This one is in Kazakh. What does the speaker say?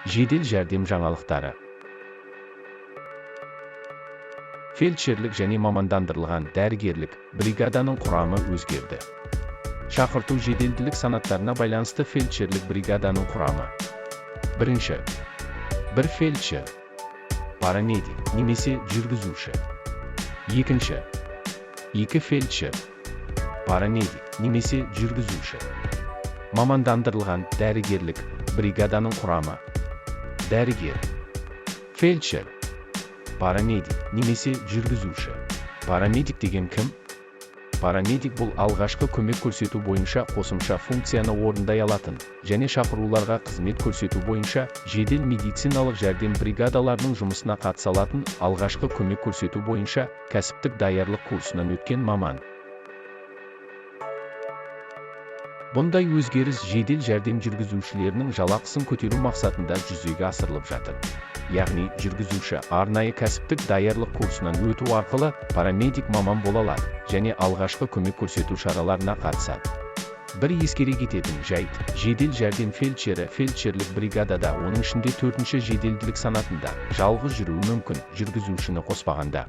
Жедел жәрдем жаңалықтары. Фельдшерлік және мамандандырылған дәрігерлік бригаданың құрамы өзгерді. Шақырту жеделділік санаттарына байланысты фельдшерлік бригаданың құрамы. Бірінші. Бір фельдшер, парамедик немесе жүргізуші. Екінші. Екі фельдшер, парамедик немесе жүргізуші. Мамандандырылған дәрігерлік бригаданың құрамы. Дәрігер, фельдшер, парамедик немесе жүргізуші. Парамедик деген кім? Парамедик — бұл алғашқы көмек көрсету бойынша қосымша функцияны орындай алатын және шақыруларға қызмет көрсету бойынша жедел медициналық жәрдем бригадаларының жұмысына қатыса алатын, алғашқы көмек көрсету бойынша кәсіптік даярлық курсынан өткен маман. Бұндай өзгеріс жедел жәрдем жүргізушілерінің жалақысын көтеру мақсатында жүзеге асырылып жатыр. Яғни жүргізуші арнайы кәсіптік даярлық курсынан өту арқылы парамедик маман бола алады және алғашқы көмек көрсету шараларына қатысады. Бір ескере кететін жайт: жедел жәрдем фельдшері фельдшерлік бригадада, оның ішінде төртінші жеделділік санатында, жалғыз жүруі мүмкін, жүргізушіні қоспағанда.